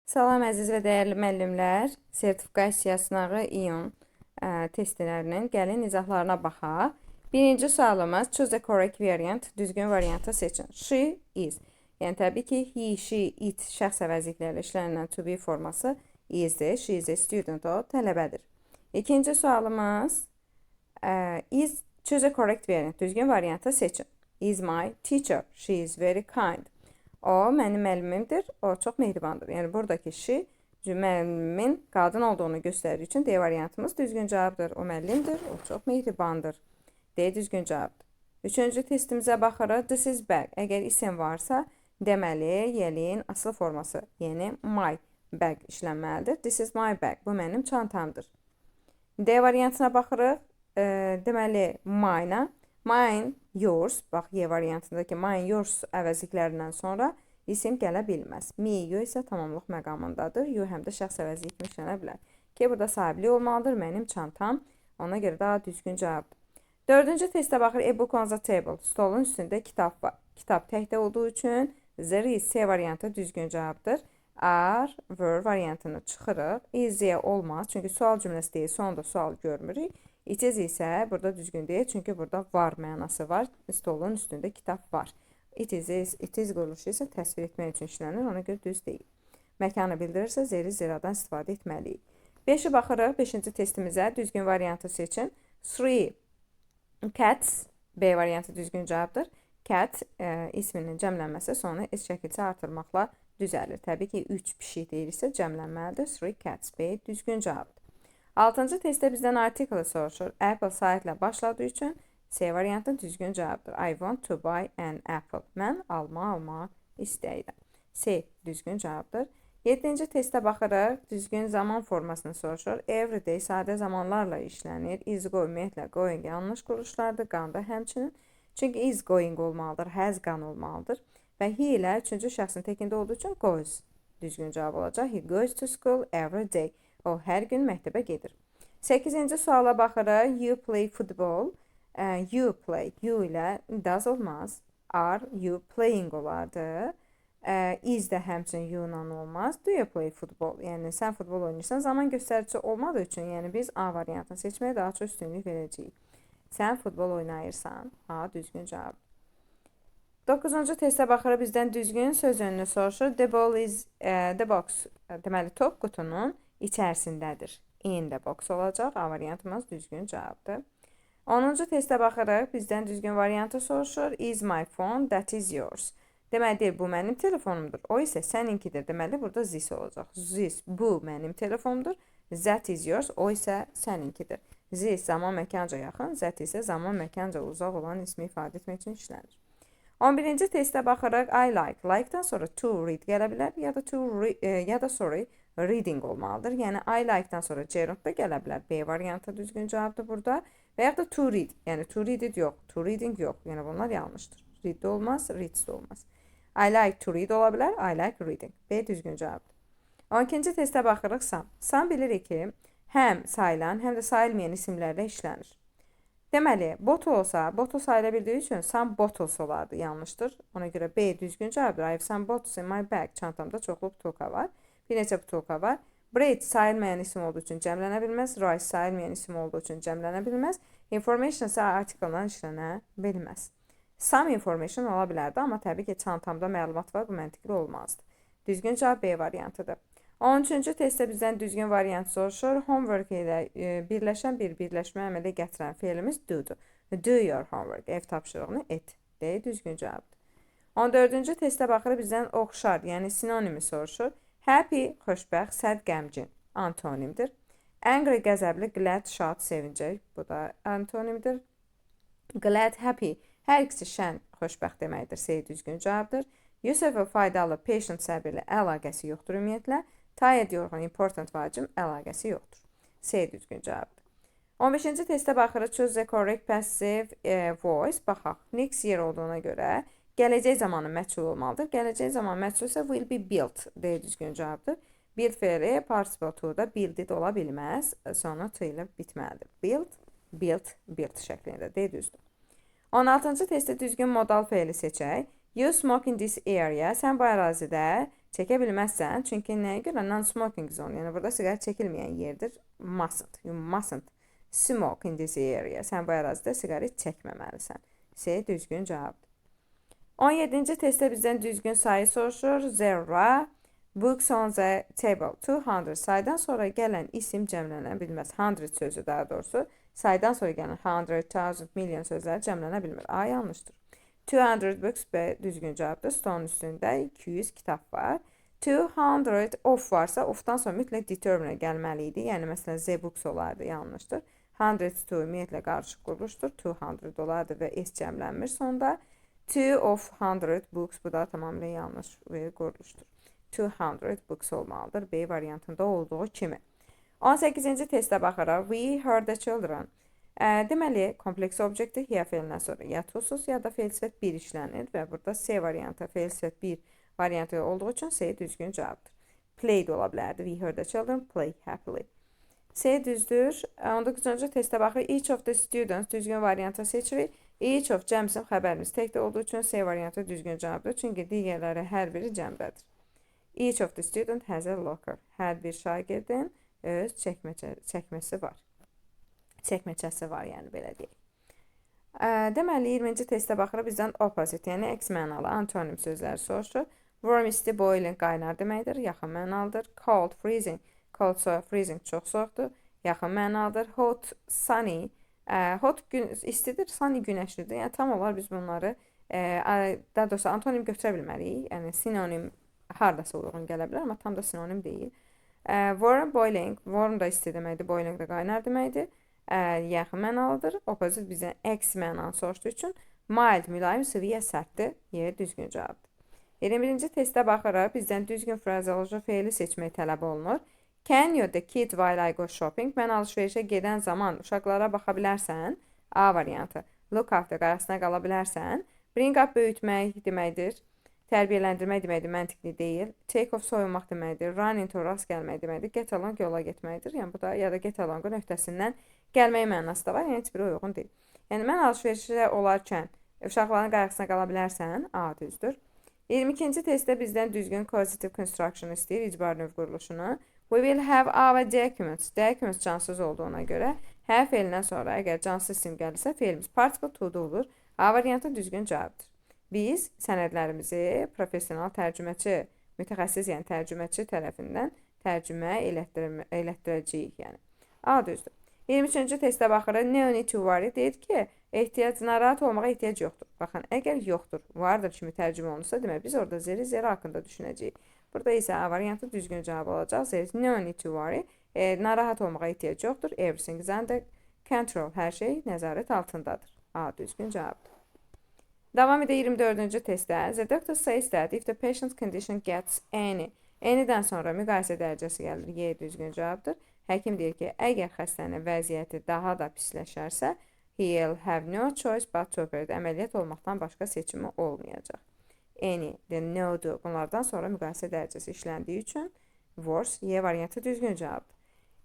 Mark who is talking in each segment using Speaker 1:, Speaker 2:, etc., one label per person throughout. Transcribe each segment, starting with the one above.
Speaker 1: Salam əziz və dəyərli müəllimlər. Sertifikasiya sınağı iyun testlərinin gəlin izahlarına baxaq. Birinci sualımız choose the correct variant. Düzgün variantı seçin. She is. Yəni təbii ki, he, she, it şəxs əvəzliklərlə işlənilən to be forması is-dir. She is a student. O tələbədir. İkinci sualımız is choose a correct variant. Düzgün variantı seçin. Is my teacher. She is very kind. O mənim müəllimimdir. O çox mehribandır. Yəni buradakı she müəllimin qadın olduğunu göstərdiyi üçün D variantımız düzgün cavabdır. O müəllimdir. O çox mehribandır. D düzgün cavabdır. Üçüncü testimizə baxırıq. This is bag. Əgər isim varsa, deməli yeliyin asıl forması, yəni my bag işlənməlidir. This is my bag. Bu mənim çantamdır. D variantına baxırıq. Deməli mine-a mine, yours, bax Y variantındakı mine, yours əvəzliklərindən sonra isim gələ bilməz. Me, you isə tamamlıq məqamındadır. You həm də şəxs əvəzliyi kimi işlənə bilər. Ki, burada sahiblik olmalıdır. Mənim çantam. Ona görə daha düzgün cavabdır. Dördüncü testə baxır. A book on the table. Stolun üstündə kitab var. Kitab təkdə olduğu üçün there is C variantı düzgün cavabdır. Are, were variantını çıxırıq. Is olmaz. Çünki sual cümləsi deyil. Sonda sual görmürük. It is isə burada düzgün deyil. Çünki burada var mənası var. Stolun üstündə kitab var. It is, it is quruluşu isə təsvir etmək üçün işlənir. Ona görə düz deyil. Məkanı bildirirsə, there is, there are-dan istifadə etməliyik. 5-i baxırıq. 5-ci testimizə düzgün variantı seçin. Three cats B variantı düzgün cavabdır. Cat isminin cəmlənməsi sonra s şəkilçə artırmaqla düzəlir. Təbii ki, 3 pişik deyirsə cəmlənməlidir. Three cats B düzgün cavabdır. Altıncı testdə bizdən article soruşur. Apple saitlə başladığı üçün C variantı düzgün cavabdır. I want to buy an apple. Mən alma almaq istəyirəm. C düzgün cavabdır. Yeddinci testə baxırıq. Düzgün zaman formasını soruşur. Every day sadə zamanlarla işlənir. Is go ümumiyyətlə going yanlış quruluşlardır. Gone da həmçinin. Çünki is going olmalıdır, has gone olmalıdır. Və he ilə üçüncü şəxsin təkində olduğu üçün goes düzgün cavab olacaq. He goes to school every day. O hər gün məktəbə gedir. Səkkizinci suala baxırıq. You play football. You play. You ilə does olmaz. Are you playing olardı. Is də həmçinin you-la olmaz. Do you play football? Yəni sən futbol oynayırsan. Zaman göstəricisi olmadığı üçün, yəni biz A variantını seçməyə daha çox üstünlük verəcəyik. Sən futbol oynayırsan. A düzgün cavab. 9-cu testə baxırıq, bizdən düzgün söz önünü soruşur. The ball is the box. Deməli top qutunun içərisindədir. In the box olacaq. A variantımız düzgün cavabdır. 10-cu testə baxırıq. Bizdən düzgün variantı soruşur. Is my phone, that is yours. Deməli deyir, bu mənim telefonumdur. O isə səninkidir. Deməli burada this olacaq. This bu mənim telefonumdur. That is yours. O isə səninkidir. This zaman məkanca yaxın, that isə zaman məkanca uzaq olan ismi ifadə etmək üçün işlənir. 11-ci testə baxırıq. I like. Like-dan sonra to read gələ bilər ya da to re, ya da sorry reading olmalıdır. Yəni I like-dan sonra gerund da gələ bilər. B variantı düzgün cavabdır burada. Və yaxud da to read. Yəni to read it yox, to reading yox. Yəni bunlar yanlışdır. Read də olmaz, reads də olmaz. I like to read ola bilər, I like reading. B düzgün cavabdır. 12-ci testə baxırıq some. Some bilirik ki, həm sayılan, həm də sayılmayan isimlərlə işlənir. Deməli, bottle olsa, bottle sayıla bildiyi üçün some bottles olardı. Yanlışdır. Ona görə B düzgün cavabdır. I have some bottles in my bag. Çantamda çoxlu butulka var. Bir neçə butulka var. Bread sayılmayan isim olduğu üçün cəmlənə bilməz. Rice sayılmayan isim olduğu üçün cəmlənə bilməz. Information isə article-la işlənə bilməz. Some information ola bilərdi, amma təbii ki, çantamda məlumat var, bu məntiqli olmazdı. Düzgün cavab B variantıdır. 13-cü testdə bizdən düzgün variant soruşur. Homework ilə birləşən bir birləşmə əmələ gətirən feilimiz do-dur. Do your homework. Ev tapşırığını et. D düzgün cavabdır. 14-cü testə baxırıq, bizdən oxşar, yəni sinonimi soruşur. Happy, xoşbəxt, sad, qəmgin antonimdir. Angry, qəzəbli, glad, şad, sevincək. Bu da antonimdir. Glad, happy, hər ikisi şən, xoşbəxt deməkdir. C düzgün cavabdır. Useful, faydalı, patient, səbirli əlaqəsi yoxdur ümumiyyətlə. Tired, yorğun, important, vacib əlaqəsi yoxdur. C düzgün cavabdır. 15-ci testə baxırıq. Choose the correct passive voice. Baxaq. Next year olduğuna görə gələcək zamanı məhcul olmalıdır. Gələcək zamanı məhcul isə will be built D düzgün cavabdır. Build feili participle to-da builded ola bilməz. Sonra to ilə bitməlidir. Build, built, built şəklində. D düzdür. 16-cı testdə düzgün modal feili seçək. You smoke in this area. Sən bu ərazidə Çəkə bilməzsən, çünki nəyə görə? Non-smoking zone, yəni burada siqaret çəkilməyən yerdir. Mustn't, you mustn't smoke in this area. Sən bu ərazidə siqaret çəkməməlisən. C düzgün cavabdır. 17-ci testdə bizdən düzgün sayı soruşur. There are books on the table. 200 saydan sonra gələn isim cəmlənə bilməz. 100 sözü daha doğrusu. Saydan sonra gələn 100, thousand, million sözləri cəmlənə bilmir. A yanlışdır. 200 books B düzgün cavabdır. Stolun üstündə 200 kitab var. 200 of varsa ofdan sonra mütləq determiner gəlməli idi. Yəni məsələn the books olardı, yanlışdır. 100 to ümumiyyətlə qarışıq quruluşdur. 200 olardı və s cəmlənmir sonda. 2 of 100 books bu da tamamilə yanlış bir quruluşdur. 200 books olmalıdır B variantında olduğu kimi. 18-ci testə baxırıq. We heard the children. Deməli, kompleks obyektdir. Hear feilindən sonra ya to-suz ya da feil sifət 1 işlənir və burada C variantı feil sifət 1 variantı olduğu üçün C düzgün cavabdır. Play də ola bilərdi. We heard the children play happily. C düzdür. 19-cu testə baxırıq. Each of the students düzgün variantı seçirik. Each of cəm isim xəbərimiz təkdə olduğu üçün C variantı düzgün cavabdır. Çünki digərləri hər biri cəmdədir. Each of the student has a locker. Hər bir şagirdin öz çəkməsi var. Çəkməçəsi var, yəni belə deyək. Deməli, 20-ci testə baxırıq. Bizdən opposite, yəni əks mənalı antonim sözləri soruşur. Warm isti, boiling qaynar deməkdir, yaxın mənalıdır. Cold, freezing, cold soyuq, freezing çox soyuqdur, yaxın mənalıdır. Hot, sunny, hot gün, istidir, sunny günəşlidir. Yəni tam olaraq biz bunları, daha doğrusu antonim götürə bilməliyik. Yəni sinonim hardasa uyğun gələ bilər, amma tam da sinonim deyil. Warm, boiling, warm da isti deməkdir, boiling də qaynar deməkdir. Yaxın mənalıdır. Opposite bizdən əks mənanı soruşduğu üçün mild, mülayim, severe sərtdir. Y düzgün cavabdır. 21-ci testə baxırıq. Bizdən düzgün frazeoloji feili seçmək tələb olunur. Can you the kids while I go shopping? Mən alışverişə gedən zaman uşaqlara baxa bilərsən? A variantı. Look after, qarşısına qala bilərsən. Bring up böyütmək deməkdir. Tərbiyələndirmək deməkdir, məntiqli deyil. Take off soyunmaq deməkdir. Run into rast gəlmək deməkdir. Get along yola getməkdir. Yəni bu da ya da get along-un öhdəsindən gəlmək mənası da var. Yəni heç biri uyğun deyil. Yəni mən alışverişdə olarkən uşaqların qayğısına qala bilərsən? A düzdür. 22-ci testdə bizdən düzgün causative construction istəyir, icbar növ quruluşunu. We will have our documents. Documents cansız olduğuna görə have feilindən sonra əgər cansız isim gəlirsə, feilimiz participle to-da olur. A variantı düzgün cavabdır. Biz sənədlərimizi professional tərcüməçi, mütəxəssis, yəni tərcüməçi tərəfindən tərcümə elətdirəcəyik, yəni. A düzdür. 23-cü testə baxırıq. No need to worry deyir ki, narahat olmağa ehtiyac yoxdur. Baxın, əgər yoxdur, vardır kimi tərcümə olunursa, demək biz orada there is, there haqqında düşünəcəyik. Burada isə A variantı düzgün cavab olacaq. There is no need to worry. Narahat olmağa ehtiyac yoxdur. Everything is under control. Hər şey nəzarət altındadır. A düzgün cavabdır. Davam edə 24-cü testdə. The doctor says that if the patient's condition gets any. Any-dən sonra müqayisə dərəcəsi gəlir. Y düzgün cavabdır. Həkim deyir ki, əgər xəstənin vəziyyəti daha da pisləşərsə, he'll have no choice but to operate. Əməliyyat olmaqdan başqa seçimi olmayacaq. Any, the no do. Bunlardan sonra müqayisə dərəcəsi işləndiyi üçün worse, Y variantı düzgün cavabdır.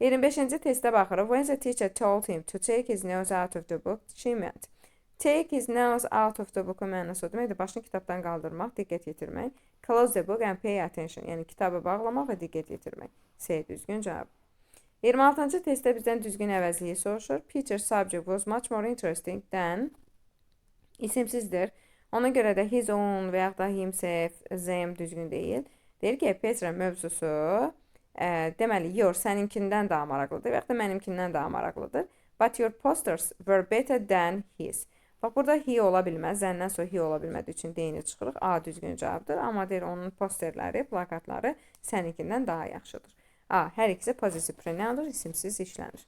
Speaker 1: 25-ci testə baxırıq. When the teacher told him to take his nose out of the book, she meant. Take his nose out of the book-un mənası o deməkdir. Başını kitabdan qaldırmaq, diqqət yetirmək. Close the book and pay attention. Yəni kitabı bağlamaq və diqqət yetirmək. C düzgün cavab. 26-cı testdə bizdən düzgün əvəzliyi soruşur. Peter's subject was much more interesting than isimsizdir. Ona görə də his own və yaxud da himself, them düzgün deyil. Deyir ki, Peter'ın mövzusu deməli your səninkindən daha maraqlıdır və yaxud da mənimkindən daha maraqlıdır. But your posters were better than his. Bax, burada he ola bilməz. Than-dən sonra he ola bilmədiyi üçün D-ni çıxırıq. A düzgün cavabdır. Amma deyir, onun posterləri, plakatları səninkindən daha yaxşıdır. A. Hər ikisi possessive pronoundur, isimsiz işlənir.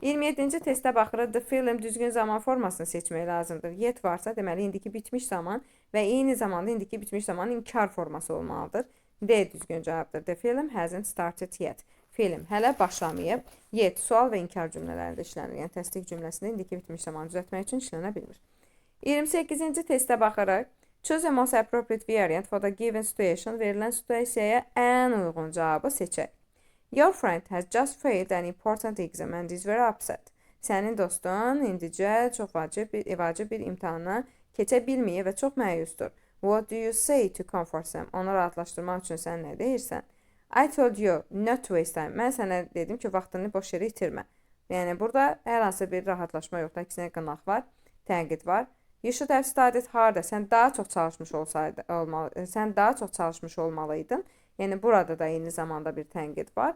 Speaker 1: 27-ci testə baxırıq. The film düzgün zaman formasını seçmək lazımdır. Yet varsa, deməli, indiki bitmiş zaman və eyni zamanda indiki bitmiş zamanın inkar forması olmalıdır. D düzgün cavabdır. The film hasn't started yet. Film hələ başlamayıb. Yet sual və inkar cümlələrində işlənir. Yəni təsdiq cümləsində indiki bitmiş zamanı düzəltmək üçün işlənə bilmir. 28-ci testə baxırıq. Choose the most appropriate variant for the given situation. Verilən situasiyaya ən uyğun cavabı seçək. Your friend has just failed an important exam and is very upset. Sənin dostun indicə çox vacib bir imtahana keçə bilməyib və çox məyusdur. What do you say to comfort them? Onu rahatlaşdırmaq üçün sən nə deyirsən? I told you not to waste time. Mən sənə dedim ki, vaxtını boş yerə itirmə. Yəni burada hər hansı bir rahatlaşma yoxdur. Əksinə qınaq var, tənqid var. You should have studied harder. Sən daha çox çalışmış olsaydı, olmalı, sən daha çox çalışmış olmalıydın. Yəni burada da eyni zamanda bir tənqid var.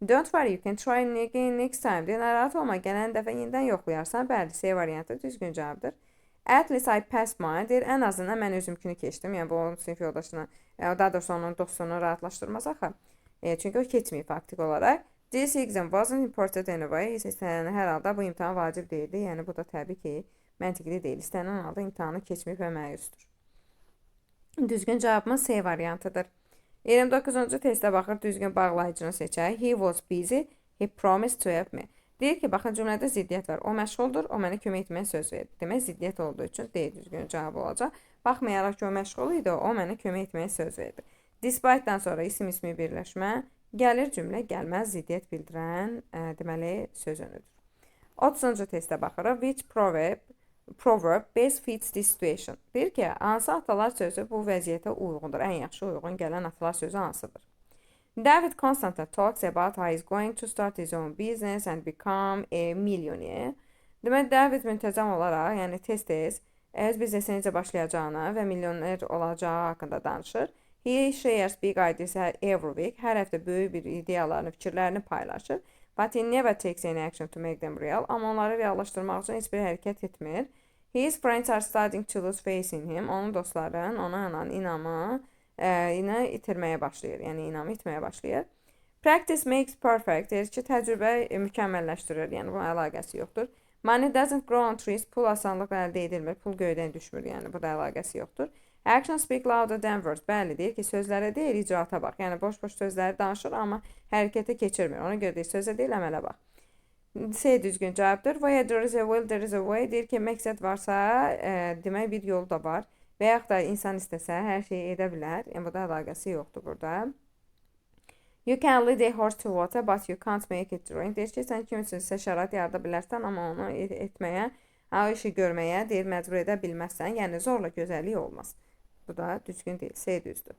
Speaker 1: Don't worry, you can try again next time. Deyir, narahat olma, gələn dəfə yenidən yoxlayarsan. Bəli, C variantı düzgün cavabdır. At least I passed mine. Deyir, ən azından mən özümkünü keçdim. Yəni bu onun sinif yoldaşını, daha doğrusu onun dostunu rahatlaşdırmaz axı. Çünki o keçməyib faktik olaraq. This exam wasn't important anyway. Yəni, hər halda bu imtahan vacib deyildi. Yəni bu da təbii ki, məntiqli deyil. İstənilən halda imtahanı keçməyib və məyusdur. Düzgün cavabımız C variantıdır. 29-cu testə baxır, düzgün bağlayıcını seçək. He was busy. He promised to help me. Deyir ki, baxın cümlədə ziddiyyət var. O məşğuldur, o mənə kömək etməyə söz verdi. Demək, ziddiyyət olduğu üçün D düzgün cavab olacaq. Baxmayaraq ki, o məşğul idi, o mənə kömək etməyə söz verdi. Despite-dan sonra isim ismi birləşmə gəlir, cümlə gəlməz, ziddiyyət bildirən deməli söz önüdür. 30-cu testə baxırıq. Which proverb best fits this situation? Deyir ki, hansı atalar sözü bu vəziyyətə uyğundur? Ən yaxşı uyğun gələn atalar sözü hansıdır? David constantly talks about how he's going to start his own business and become a millionaire. Demək, David müntəzəm olaraq, yəni tez-tez öz biznesinə necə başlayacağını və milyoner olacağı haqqında danışır. He shares big ideas every week. Hər həftə böyük bir ideyalarını, fikirlərini paylaşır. But he never takes any action to make them real. Amma onları reallaşdırmaq üçün heç bir hərəkət etmir. His friends are starting to lose faith in him. Onun dostların ona olan inamı itirməyə başlayır. Yəni inamı itməyə başlayır. Practice makes perfect. Deyir ki, təcrübə mükəmməlləşdirir. Yəni bunun əlaqəsi yoxdur. Money doesn't grow on trees. Pul asanlıqla əldə edilmir. Pul göydən düşmür. Yəni bu da əlaqəsi yoxdur. Actions speak louder than words. Bəli, deyir ki, sözlərə deyil, icraata bax. Yəni boş-boş sözləri danışır, amma hərəkətə keçirmir. Ona görə deyir, sözə deyil, əmələ bax. C düzgün cavabdır. Where there is a will, there is a way. Deyir ki, məqsəd varsa, demək bir yol da var. Və yaxud da insan istəsə hər şeyi edə bilər. Yəni bu da əlaqəsi yoxdur burada. You can lead a horse to water, but you can't make it drink. Deyir ki, sən kim üçünsə şərait yarada bilərsən, amma onu etməyə, o işi görməyə, deyir, məcbur edə bilməzsən. Yəni zorla gözəllik olmaz. Bu da düzgün deyil. C düzdür.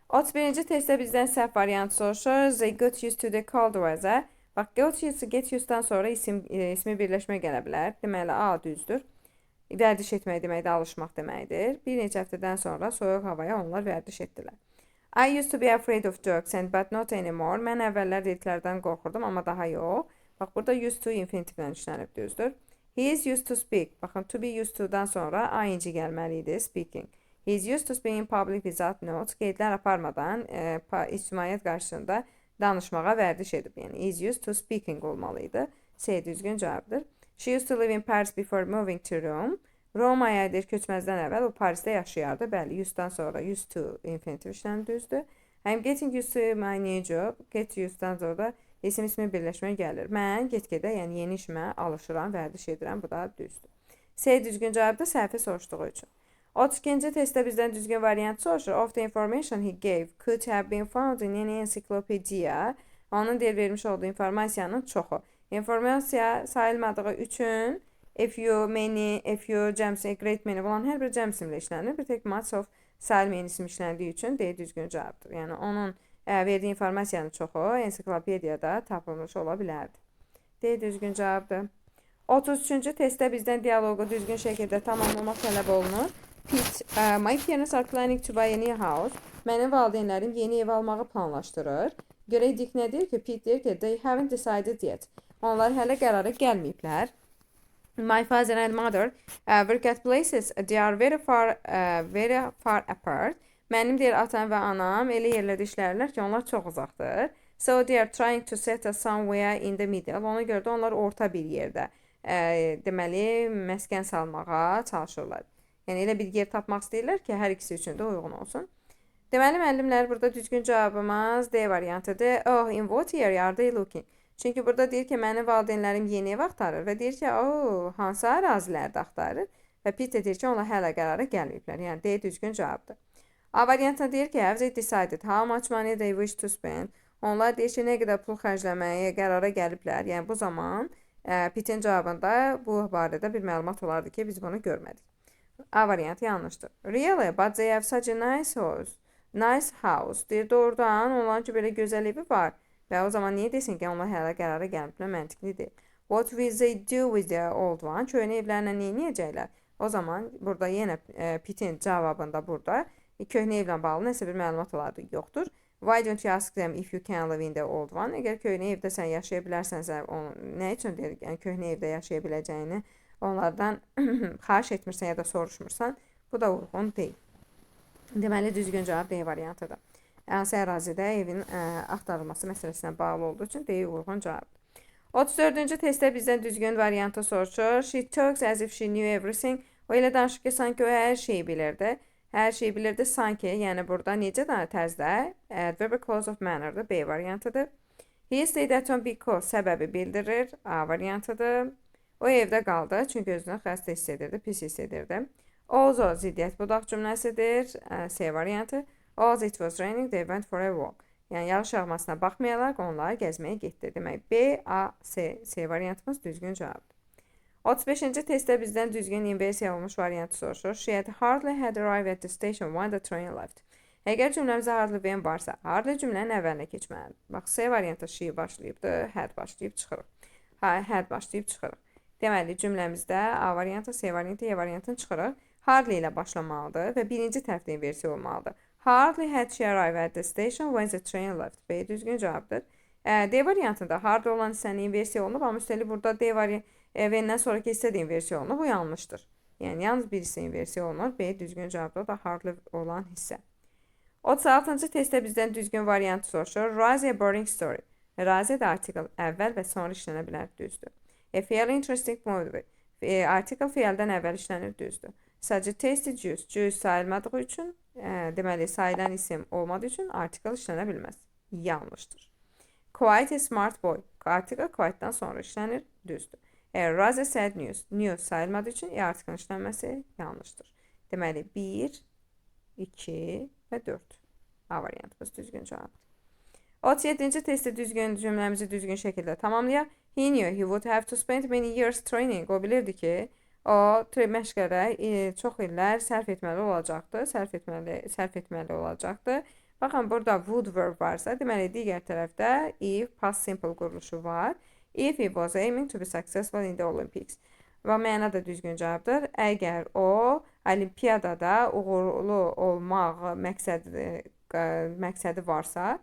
Speaker 1: 31-ci testdə bizdən səhv variantı soruşur. They got used to the cold weather. Bax, got used to, get used-dan sonra ismi birləşmə gələ bilər. Deməli, A düzdür. Vərdiş etmək deməkdir, alışmaq deməkdir. Bir neçə həftədən sonra soyuq havaya onlar vərdiş etdilər. I used to be afraid of dogs and but not anymore. Mən əvvəllər itlərdən qorxurdum, amma daha yox. Bax, burada used to infinitivlə işlənib, düzdür. He is used to speak. Baxın, to be used to-dan sonra ing gəlməli idi, speaking. He is used to speaking in public without notes. Qeydlər aparmadan ictimaiyyət qarşısında danışmağa vərdiş edib. Yəni, is used to speaking olmalı idi. C düzgün cavabdır. She used to live in Paris before moving to Rome. Romaya deyir, köçməzdən əvvəl o Parisdə yaşayardı. Bəli, used-dan sonra used to infinitiv işləm düzdür. I'm getting used to my new job. Get used-dan sonra da isim ismi birləşmə gəlir. Mən get-gedə, yəni yeni işimə alışıram, vərdiş edirəm. Bu da düzdür. C düzgün cavabdır səhvi soruşduğu üçün. 32-ci testdə bizdən düzgün variant soruşur. Of the information he gave could have been found in any encyclopedia. Onun deyir vermiş olduğu informasiyanın çoxu. İnformasiya sayılmadığı üçün a few, many, a few, cəmsi, great many olan hər bir cəm isimlə işlənir. Bir tək much of sayılmayan isim işləndiyi üçün D düzgün cavabdır. Yəni onun verdiyi informasiyanın çoxu ensiklopediyada tapılmış ola bilərdi. D düzgün cavabdır. 33-cü testdə bizdən dialoqu düzgün şəkildə tamamlamaq tələb olunur. Pete, my parents are planning to buy a new house. Mənim valideynlərim yeni ev almağı planlaşdırır. Görək Dick nə deyir ki? Pete deyir ki, they haven't decided yet. Onlar hələ qərara gəlməyiblər. My father and mother work at places they are very far apart. Mənim deyir atam və anam elə yerlərdə işləyirlər ki, onlar çox uzaqdır. So they are trying to settle somewhere in the middle. Ona görə də onlar orta bir yerdə deməli məskən salmağa çalışırlar. Yəni elə bir yer tapmaq istəyirlər ki, hər ikisi üçün də uyğun olsun. Deməli müəllimlər, burada düzgün cavabımız D variantıdır. Oh, in what area are they looking? Çünki burada deyir ki, mənim valideynlərim yeni ev axtarır və deyir ki, oh, hansı ərazilərdə axtarır? Və Pete deyir ki, onlar hələ qərara gəlməyiblər. Yəni D düzgün cavabdır. A variantında deyir ki, have they decided how much money they wish to spend? Onlar deyir ki, nə qədər pul xərcləməyə qərara gəliblər. Yəni bu zaman Pete-in cavabında bu barədə bir məlumat olardı ki, biz bunu görmədik. A variantı yanlışdır. Really, but they have such a nice house. Nice house. Deyir, doğrudan onların ki, belə gözəl evi var. Və o zaman niyə desin ki, onlar hələ qərara gəlmiblər, məntiqli deyil. What will they do with their old one? Köhnə evlərlə nə edəcəklər? O zaman burada yenə Pitin cavabında burada köhnə evlə bağlı nəsə bir məlumat olardı. Yoxdur. Why don't you ask them if you can live in the old one? Əgər köhnə evdə sən yaşaya bilərsənsə, onu, nə üçün deyir, yəni köhnə evdə yaşaya biləcəyini onlardan xahiş etmirsən ya da soruşmursan, bu da uyğun deyil. Deməli, düzgün cavab D variantıdır. Hansı ərazidə evin axtarılması məsələsinə bağlı olduğu üçün D uyğun cavabdır. 34-cü testdə bizdən düzgün variantı soruşur. She talks as if she knew everything. O elə danışır ki, sanki o hər şeyi bilirdi. Hər şeyi bilirdi sanki, yəni burada necə də tərzdə adverb clause of manner'dır, B variantıdır. He stayed at home because səbəbi bildirir, A variantıdır. O evdə qaldı, çünki özünü xəstə hiss edirdi, pis hiss edirdi. Although ziddiyyət budaq cümləsidir, C variantı. Although it was raining, they went for a walk. Yəni yağış yağmasına baxmayaraq onlar gəzməyə getdi. Demək B, A, C, C variantımız düzgün cavabdır. 35-ci testdə bizdən düzgün inversiya olmuş variantı soruşur. She had hardly had arrived at the station when the train left. Əgər cümləmizdə hardly when varsa, hardly cümlənin əvvəlinə keçməlidir. Bax, C variantı she başlayıbdır, had başlayıb çıxırıq. Ha, had başlayıb çıxırıq. Deməli, cümləmizdə A variantı, C variantı, E variantını çıxırıq. Hardly ilə başlamalıdır və birinci tərəfdə inversiya olmalıdır. Hardly had she arrived at the station when the train left. B düzgün cavabdır. D variantında hardly olan hissənin inversiya olunub, amma üstəlik burada D variantı V-dən sonraki hissə də inversiya olunub. Bu yanlışdır. Yəni yalnız bir hissə inversiya olunur. B düzgün cavabdır da hardly olan hissə. 36-cı testdə bizdən düzgün variantı soruşur. Write a boring story. Write də article əvvəl və sonra işlənə bilər, düzdür. A fairly interesting movie. Article fe'ldən əvvəl işlənir, düzdür. Sadəcə tasty juice. Juice sayılmadığı üçün, deməli sayılan isim olmadığı üçün article işlənə bilməz. Yanlışdır. Quite a smart boy. Article quite'dan sonra işlənir, düzdür. Rather sad news. News sayılmadığı üçün e artiklın işlənməsi yanlışdır. Deməli 1, 2 və 4. A variantımız düzgün cavabdır. 37-ci testdə düzgün cümləmizi düzgün şəkildə tamamlayaq. He knew he would have to spend many years training. O bilirdi ki, o məşqlərə çox illər sərf etməli olacaqdı, sərf etməli olacaqdı. Baxın, burada would verb varsa, deməli digər tərəfdə if past simple quruluşu var. If he was aiming to be successful in the Olympics. Və məna da düzgün cavabdır. Əgər o olimpiyadada uğurlu olmaq məqsədi varsa,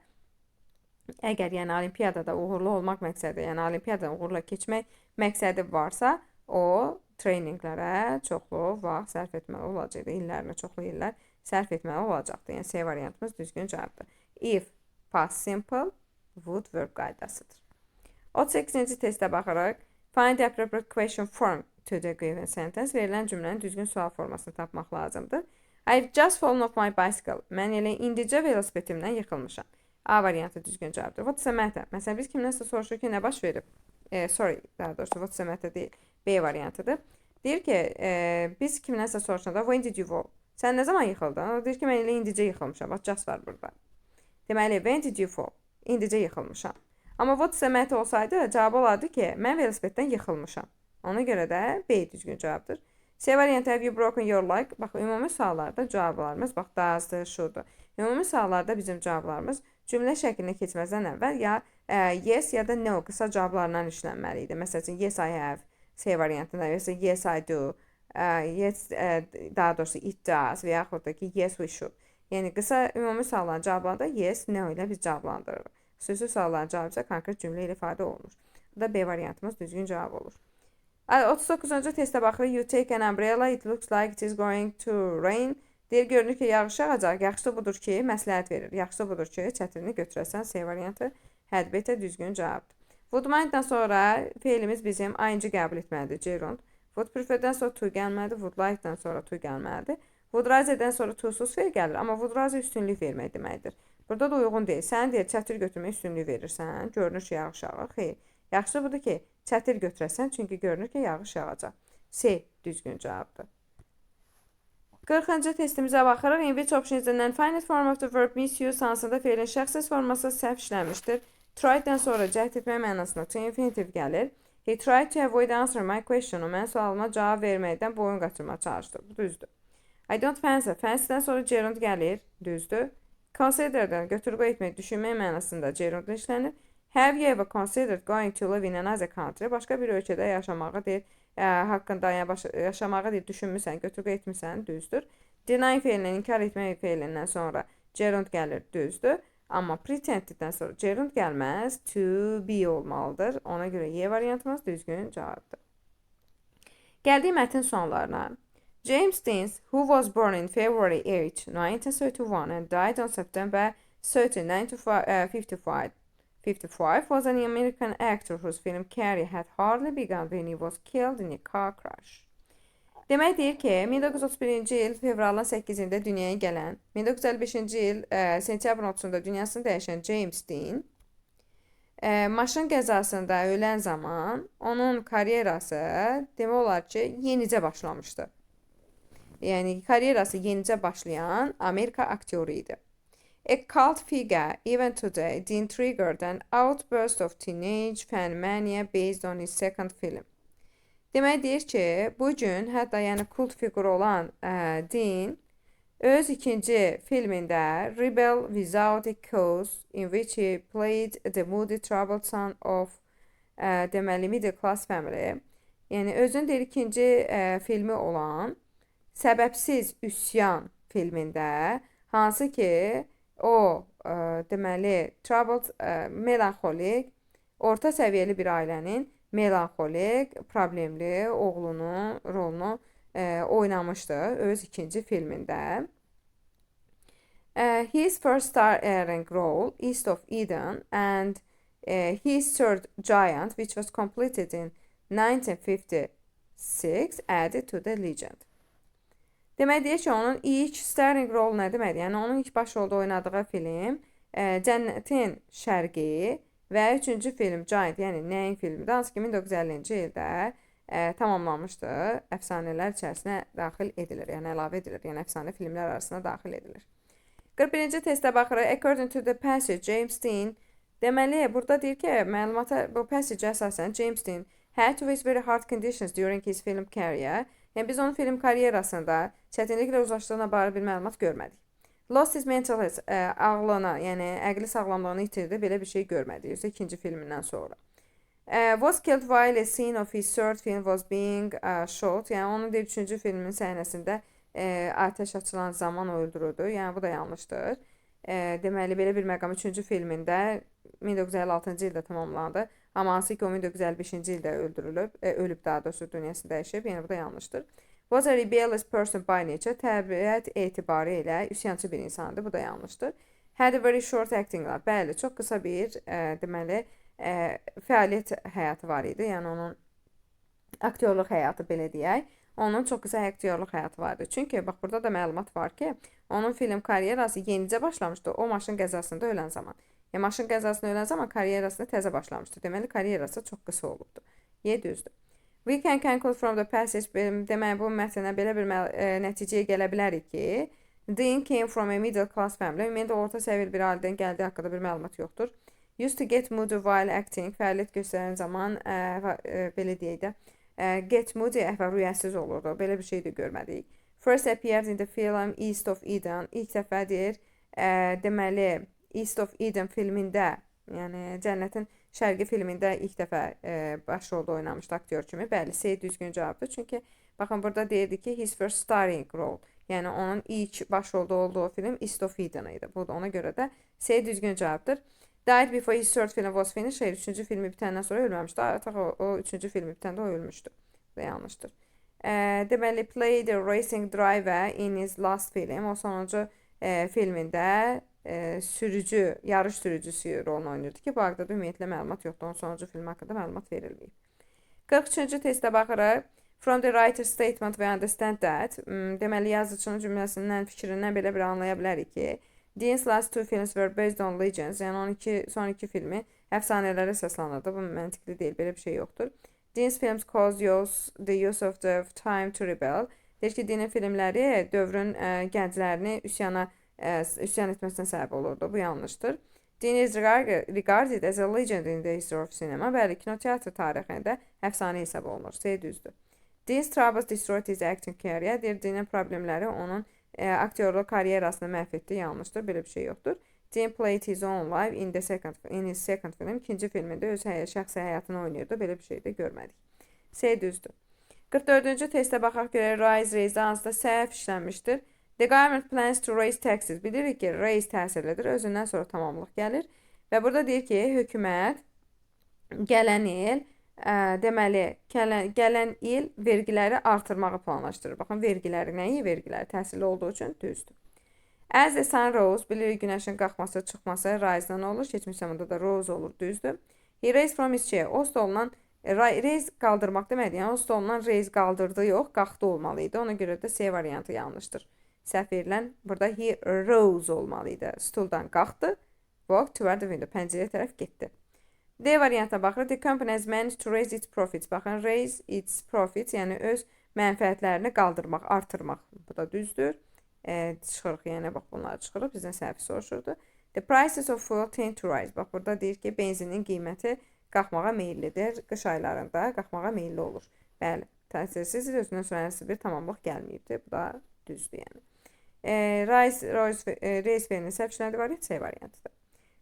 Speaker 1: əgər yəni olimpiyadada uğurlu olmaq məqsədi, yəni olimpiyadan uğurla keçmək məqsədi varsa, o treyninqlərə çoxlu vaxt sərf etməli olacaqdı. İllərinə çoxlu illər sərf etməli olacaqdı. Yəni C variantımız düzgün cavabdır. If past simple would verb qaydasıdır. 38-ci testə baxırıq. Find the appropriate question form to the given sentence. Verilən cümlənin düzgün sual formasını tapmaq lazımdır. I've just fallen off my bicycle. Mən elə indicə velosipedimdən yıxılmışam. A variantı düzgün cavabdır. What's the matter? Məsələn, biz kimdənsə soruşuruq ki, nə baş verib? Sorry, daha doğrusu what's the matter deyil. B variantıdır. Deyir ki, biz kimdənsə soruşanda when did you fall? Sən nə zaman yıxıldın? O deyir ki, mən elə indicə yıxılmışam. Bax, just var burada. Deməli, when did you fall? İndicə yıxılmışam. Amma what's the matter olsaydı, cavabı olardı ki, mən velosipeddən yıxılmışam. Ona görə də B düzgün cavabdır. C variantı have you broken your leg? Bax, ümumi suallarda cavablarımız, bax, does'dır, should'dur. Ümumi suallarda bizim cavablarımız cümlə şəklinə keçməzdən əvvəl ya yes ya da no qısa cavablarla işlənməli idi. Məsəl üçün, yes I have C variantında, yoxsa yes I do, yes, daha doğrusu it does və yaxud da ki, yes we should. Yəni qısa ümumi sualların cavablarında yes, no ilə biz cavablandırırıq. Xüsusi sualların cavabı isə konkret cümlə ilə ifadə olunur. Bu da B variantımız düzgün cavab olur. 39-cu testə baxırıq. You take an umbrella, it looks like it is going to rain. Deyir, görünür ki, yağış yağacaq. Yaxşısı budur ki, məsləhət verir. Yaxşısı budur ki, çətrini götürəsən. C variantı had better düzgün cavabdır. Would mind-dan sonra feilimiz bizim ing qəbul etməlidir. Gerund. Would prefer-dən sonra to gəlməlidir. Would like-dan sonra to gəlməlidir. Would rather-dən sonra to-suz feil gəlir. Amma would rather üstünlük vermək deməkdir. Burada da uyğun deyil. Sən deyir, çətir götürməyə üstünlük verirsən. Görünür ki, yağış yağır. Xeyr. Yaxşısı budur ki, çətir götürəsən, çünki görünür ki, yağış yağacaq. C düzgün cavabdır. 40-cı testimizə baxırıq. In which option is the non-finite form of the verb misuse hansında feilin şəxssiz forması səhv işlənmişdir? Tried-dən sonra cəhd etmək mənasında to infinitive gəlir. He tried to avoid answering my question. O mənim sualıma cavab verməkdən boyun qaçırmağa çalışdı. Bu düzdür. I don't fancy. Fancy'dən sonra gerund gəlir. Düzdür. Consider'dan götür-qoy etmək, düşünmək mənasında gerund işlənir. Have you ever considered going to live in another country? Başqa bir ölkədə yaşamağı deyir, haqqında, yəni yaşamağı deyir, düşünmüsən, götür-qoy etmisən, düzdür. Deny feilindən, inkar etmək feilindən sonra gerund gəlir, düzdür. Amma pretend'dən sonra gerund gəlməz, to be olmalıdır. Ona görə Y variantımız düzgün cavabdır. Gəldik mətn suallarına. James Dean, who was born in February 8, 1931 and died on September 30, 1955, was an American actor whose film career had hardly begun when he was killed in a car crash. Demək deyir ki, 1931-ci il fevralın 8-də dünyaya gələn, 1955-ci il sentyabrın 30-da dünyasını dəyişən James Dean maşın qəzasında ölən zaman onun karyerası demək olar ki, yenicə başlamışdı. Yəni karyerası yenicə başlayan Amerika aktyoru idi. A cult figure, even today, Dean triggered an outburst of teenage fan mania based on his second film. Demək deyir ki, bu gün hətta yəni kult fiquru olan Dean öz ikinci filmində Rebel Without a Cause, in which he played the moody troubled son of deməli middle class family. Yəni özünün deyir ikinci filmi olan Səbəbsiz Üsyan filmində, hansı ki o deməli troubled melanxolik orta səviyyəli bir ailənin melanxolik, problemli oğlunun rolunu oynamışdı öz ikinci filmində. His first starring role, East of Eden, and his third Giant, which was completed in 1956, added to the legend. Demək deyir ki, onun ilk starring role nə deməkdir? Yəni onun ilk baş rolda oynadığı film Cənnətin Şərqi və üçüncü film Giant, yəni nəyin filmidir? Hansı ki 1950-ci ildə tamamlanmışdı. Əfsanələr içərisinə daxil edilir, yəni əlavə edilir, yəni əfsanə filmlər arasına daxil edilir. 41-ci testə baxırıq. According to the passage, James Dean. Deməli, burada deyir ki, məlumata bu passage əsasən James Dean had to face very hard conditions during his film career. Yəni biz onun film karyerasında çətinliklə uzlaşdığına bağlı bir məlumat görmədik. Lost his mental health, ağlına, yəni əqli sağlamlığını itirdi, belə bir şey görmədik. Yoxsa ikinci filmindən sonra. Was killed while a scene of his third film was being shot. Yəni onun deyir üçüncü filmin səhnəsində atəş açılan zaman o öldürüldü. Yəni bu da yanlışdır. Deməli belə bir məqam üçüncü filmində 1956-cı ildə tamamlandı. Amma hansı ki o 1955-ci ildə öldürülüb, ölüb daha doğrusu dünyasını dəyişib. Yəni bu da yanlışdır. Was a rebellious person by nature. Təbiət etibarı ilə üsyançı bir insandır. Bu da yanlışdır. Had a very short acting life. Bəli, çox qısa bir deməli fəaliyyət həyatı var idi. Yəni onun aktyorluq həyatı belə deyək. Onun çox qısa aktyorluq həyatı var idi. Çünki bax burada da məlumat var ki, onun film karyerası yenicə başlamışdı o maşın qəzasında ölən zaman. Yəni maşın qəzasında ölən zaman karyerasını təzə başlamışdı. Deməli karyerası çox qısa olubdu. Y düzdür. We can conclude from the passage, deməli bu mətndən belə bir nəticəyə gələ bilərik ki, Dean came from a middle class family. Ümumiyyətlə orta səviyyəli bir ailədən gəldiyi haqqında bir məlumat yoxdur. Used to get moody while acting, fəaliyyət göstərən zaman belə deyək də, get moody əhval-ruhiyyəsiz olurdu. Belə bir şey də görmədik. First appeared in the film East of Eden. İlk dəfə deyir, deməli East of Eden filmində, yəni Cənnətin Şərqi filmində ilk dəfə baş rolda oynamışdı aktyor kimi. Bəli, C düzgün cavabdır. Çünki baxın burada deyirdi ki, his first starring role. Yəni onun ilk baş rolda olduğu film East of Eden idi. Bu da ona görə də C düzgün cavabdır. Died before his third film was finished. Xeyr, üçüncü filmi bitəndən sonra ölməmişdi. Artıq o üçüncü filmi bitəndə o ölmüşdü. Bu da yanlışdır. Deməli, played a racing driver in his last film. O sonuncu filmində sürücü, yarış sürücüsü rolunu oynayırdı ki, bu haqda da ümumiyyətlə məlumat yoxdur. Onun sonuncu filmi haqqında məlumat verilməyib. 43-cü testə baxırıq. From the writer's statement we understand that. Deməli, yazıçının cümləsindən, fikrindən belə bir anlaya bilərik ki, Dean's last two films were based on legends. Yəni onun son iki filmi əfsanələrə əsaslanırdı. Bu məntiqli deyil, belə bir şey yoxdur. Dean's films caused the use of the time to rebel. Deyir ki, Dean'in filmləri dövrün gənclərini üsyan etməsinə səbəb olurdu. Bu yanlışdır. Dean is regarded as a legend in the history of cinema. Bəli, kinoteatr tarixində əfsanə hesab olunur. C düzdür. Dean's troubles destroyed his acting career. Deyir, Dean'in problemləri onun aktyorluq karyerasını məhv etdi. Yanlışdır. Belə bir şey yoxdur. Dean played his own life in his second film. İkinci filmində öz şəxsi həyatını oynayırdı. Belə bir şey də görmədik. C düzdür. 44-cü testə baxaq görək rise, raise hansıda səhv işlənmişdir. The government plans to raise taxes. Bilirik ki, raise təsirlidir. Özündən sonra tamamlıq gəlir. Və burada deyir ki, hökumət gələn il, deməli, gələn il vergiləri artırmağı planlaşdırır. Baxın, vergiləri nəyi? Vergiləri təsirli olduğu üçün düzdür. As the sun rose, bilirik günəşin qalxması, çıxması rise-dan olur. Keçmiş zamanda da rose olur, düzdür. He raised from his chair. O stolundan raise qaldırmaq deməkdir. Yəni o stolundan raise qaldırdı yox, qalxdı olmalı idi. Ona görə də C variantı yanlışdır. Səhv verilən burada he rose olmalı idi. Stuldan qalxdı, walked toward the window, pəncərəyə tərəf getdi. D variantına baxırıq. The company has managed to raise its profits. Baxın, raise its profits, yəni öz mənfəətlərini qaldırmaq, artırmaq. Bu da düzdür. Çıxırıq, yəni bax bunları çıxırıq. Bizdən səhvi soruşurdu. The prices of fuel tend to rise. Bax burada deyir ki, benzinin qiyməti qalxmağa meyillidir. Qış aylarında qalxmağa meyilli olur. Bəli, təsirsiz özündən sonra hansı bir tamamlıq gəlməyibdir. Bu da düzdür yəni. Raise feilinin səhv işləndiyi variant C variantıdır.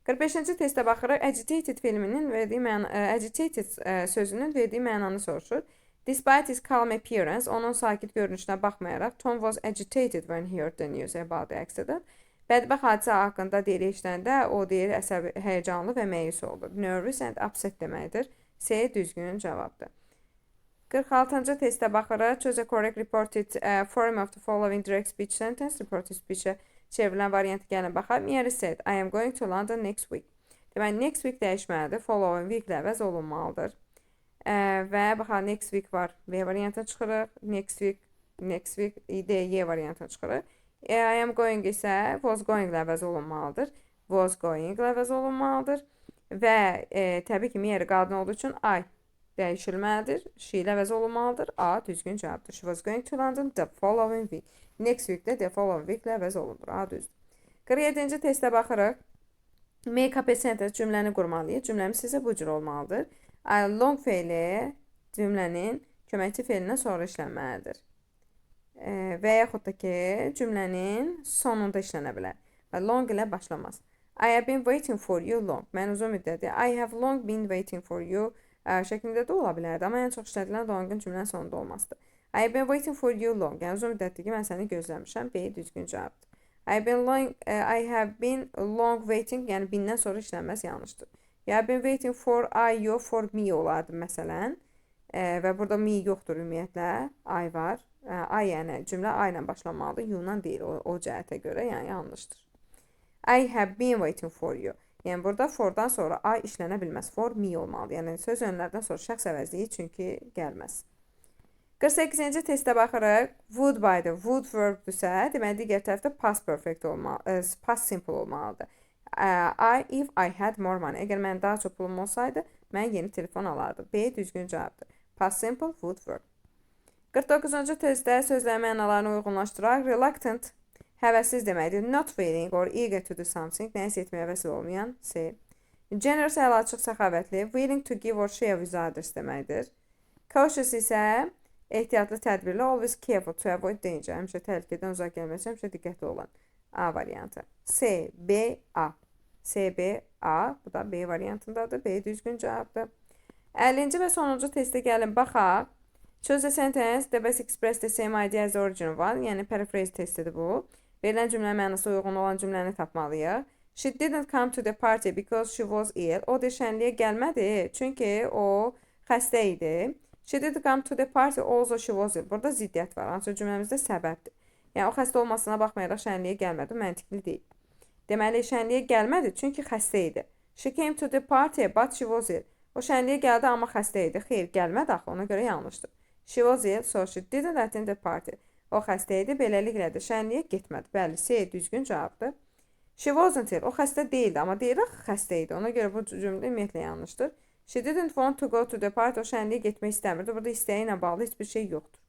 Speaker 1: 45-ci testə baxırıq. Agitated filminin verdiyi məna, agitated sözünün verdiyi mənanı soruşur. Despite his calm appearance, onun sakit görünüşünə baxmayaraq, Tom was agitated when he heard the news about the accident. Bədbəxt hadisə haqqında deyir eşidəndə o deyir əsəbi, həyəcanlı və məyus oldu. Nervous and upset deməkdir. C düzgün cavabdır. 46-cı testə baxırıq. Choose a correct reported form of the following direct speech sentence. Reported speech-ə çevrilən variantı gəlin baxaq. Mary said, I am going to London next week. Deməli, next week dəyişməlidir. Following week ilə əvəz olunmalıdır. Və baxaq, next week var. B variantına çıxırıq. Next week, next week, D, Y variantına çıxırıq. I am going isə was going ilə əvəz olunmalıdır. Was going ilə əvəz olunmalıdır. Və təbii ki, Mary qadın olduğu üçün I dəyişilməlidir. She ilə əvəz olunmalıdır. A düzgün cavabdır. She was going to London the following week. Next week-də the following week ilə əvəz olunur. A düzdür. 47-ci testə baxırıq. Make up a sentence cümləni qurmalıyıq. Cümləmiz sizə bu cür olmalıdır. Long feili cümlənin köməkçi feilindən sonra işlənməlidir. Və yaxud da ki, cümlənin sonunda işlənə bilər. Və long ilə başlamaz. I have been waiting for you long. Mən uzun müddətdir. I have long been waiting for you şəklində də ola bilərdi. Amma ən çox işlədilən long'un cümlənin sonunda olmasıdır. I have been waiting for you long. Yəni uzun müddətdir ki, mən səni gözləmişəm. B düzgün cavabdır. I have been long waiting, yəni been-dən sonra işlənməz yanlışdır. You have been waiting for I, you, for me olardı məsələn. Və burada me yoxdur ümumiyyətlə. I var. I yəni cümlə I ilə başlamalıdır. You-la deyil o cəhətə görə, yəni yanlışdır. I have been waiting for you. Yəni burada for-dan sonra I işlənə bilməz. For me olmalıdır. Yəni söz önlərdən sonra şəxs əvəzliyi çünki gəlməz. 48-ci testə baxırıq. Would by the would verbdürsə, deməli digər tərəfdə past perfect olmalı, past simple olmalıdır. If I had more money. Əgər mənim daha çox pulum olsaydı, mən yeni telefon alardım. B düzgün cavabdır. Past simple would verb. 49-cu testdə sözlərin mənalarını uyğunlaşdıraq. Reluctant həvəssiz deməkdir. Not willing or eager to do something. Nəyisə etməyə həvəsli olmayan. C. Generous əl açıq, səxavətli. Willing to give or share with others deməkdir. Cautious isə ehtiyatlı, tədbirli. Always careful to avoid danger. Həmişə təhlükədən uzaq gəlmək üçün həmişə diqqətli olan. A variantı. C, B, A. C, B, A. Bu da B variantındadır. B düzgün cavabdır. 50-ci və sonuncu testə gəlin baxaq. Choose the sentence that best express the same idea as the original one. Yəni paraphrase testidir bu. Verilən cümlənin mənası uyğun olan cümləni tapmalıyıq. She didn't come to the party because she was ill. O da şənliyə gəlmədi, çünki o xəstə idi. She didn't come to the party although she was ill. Burada ziddiyyət var. Ancaq cümləmizdə səbəbdir. Yəni o xəstə olmasına baxmayaraq şənliyə gəlmədi. Məntiqli deyil. Deməli şənliyə gəlmədi, çünki xəstə idi. She came to the party but she was ill. O şənliyə gəldi, amma xəstə idi. Xeyr, gəlmədi axı, ona görə yanlışdır. She was ill, so she didn't attend the party. O xəstə idi, beləliklə də şənliyə getmədi. Bəli, C düzgün cavabdır. She wasn't ill. O xəstə deyildi, amma deyir axı xəstə idi. Ona görə bu cümlə ümumiyyətlə yanlışdır. She didn't want to go to the party. O şənliyə getmək istəmirdi. Burada istəyi ilə bağlı heç bir şey yoxdur.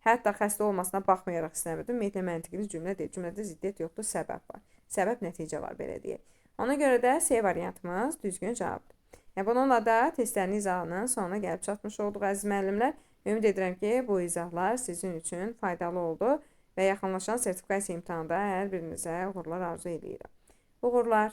Speaker 1: Hətta xəstə olmasına baxmayaraq istəmirdi. Ümumiyyətlə məntiqli cümlə deyil. Cümlədə ziddiyyət yoxdur, səbəb var. Səbəb nəticə var, belə deyək. Ona görə də C variantımız düzgün cavabdır. Yəni, bununla da testlərin izahının sonuna gəlib çatmış olduq, əziz müəllimlər. Ümid edirəm ki, bu izahlar sizin üçün faydalı oldu və yaxınlaşan sertifikasiya imtahanında hər birinizə uğurlar arzu eləyirəm. Uğurlar!